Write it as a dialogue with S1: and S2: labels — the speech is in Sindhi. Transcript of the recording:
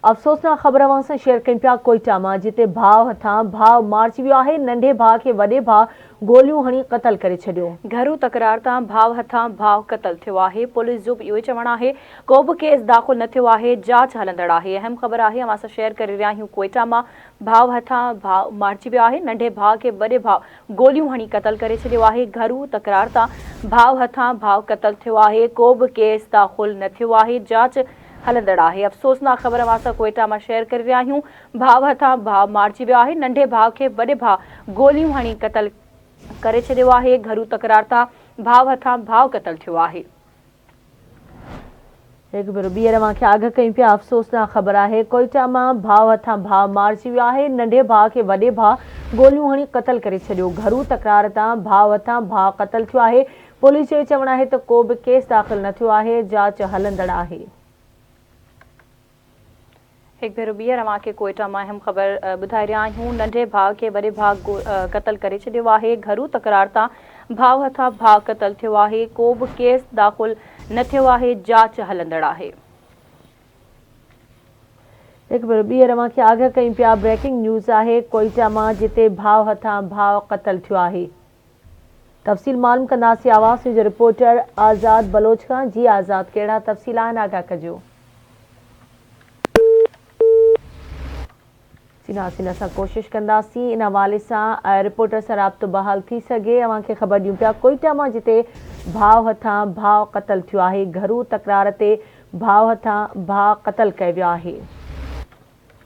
S1: افسوسناڪ خبر اوهان سان شيئر ڪيون پيا ڪوئيٽا مان جتي ڀاء هٿان ڀاء مارجي ويو آهي، ننڍي ڀاء کي وڏي ڀاء گوليون هڻي قتل ڪري ڇڏيو.
S2: گهرو تڪرار تان ڀاء هٿان ڀاء قتل ٿيو آهي، پوليس جو به اهو ئي چوڻ آهي ڪو به ڪيس داخل نه ٿيو آهي، جاچ هلندڙ آهي، اهم خبر آهي اوهان سان شيئر ڪري رهيا آهيون ڪوئيٽا مان ڀاء هٿان ڀاء مارجي ويو آهي، ننڍي ڀاء کي وڏي ڀاء گوليون هڻي قتل ڪري ڇڏيو آهي، گهرو تڪرار تان ڀاء هٿان ڀاء قتل ٿيو آهي، ڪو به ڪيس داخل نه ٿيو آهي، جاچ هلندڙ آهي. افسوسناڪ خبر اوهان سان ڪوئيٽا مان شيئر ڪري رهيا آهيون. ڀاء هٿان ڀاء مارجي ويو آهي. ننڍي ڀاء کي وڏي ڀاء گوليون هڻي قتل ڪري ڇڏيو آهي. گهرو تڪرار تان ڀاء هٿان ڀاء قتل ٿيو آهي.
S1: هڪ ڀيرو ٻيهر اوهان کي آگهه ڪيون پيا افسوسناڪ خبر آهي ڪوئيٽا مان ڀاء هٿان ڀاء مارجي ويو آهي ننڍي ڀاء کي وڏي ڀاء گوليون هڻي قتل ڪري ڇڏيو گهرو تڪرار تان ڀاء هٿان ڀاء قتل ٿيو آهي پوليس جو چوڻ آهي ته ڪو به ڪيس داخل نه ٿيو آهي، جاچ هلندڙ آهي.
S2: هڪ ڀيرو ٻيهر اوهان کي ڪوئيٽا مان اهم خبر ٻڌائي رهيا آهيون، ننڍي ڀاء کي وڏي ڀاء قتل ڪري ڇڏيو آهي، گهرو تڪرار تان ڀاء هٿان ڀاء قتل ٿيو آهي، ڪو به ڪيس داخل نه ٿيو آهي، جاچ هلندڙ آهي.
S1: هڪ ڀيرو ٻيهر اوهان کي آگاهه ڪيون پيا، بريڪنگ نيوز آهي ڪوئيٽا مان جتي ڀاء هٿان ڀاء قتل ٿيو آهي. تفصيل معلوم ڪنداسين آواز نيوز جي رپورٽر آزاد بلوچ کان جي آزاد ڪهڙا تفصيل آهن آگاهه ڪجو. جي ناظرين اسان ڪوشش ڪنداسين ان حوالي سان رپورٽر سان رابطو بحال ٿي سگهي اوهان کي خبر ڏيون پيا ڪوئيٽا مان جتي ڀاء هٿان ڀاء قتل ٿيو آهي گهرو تڪرار تي ڀاء هٿان ڀاء قتل ڪيو ويو آهي.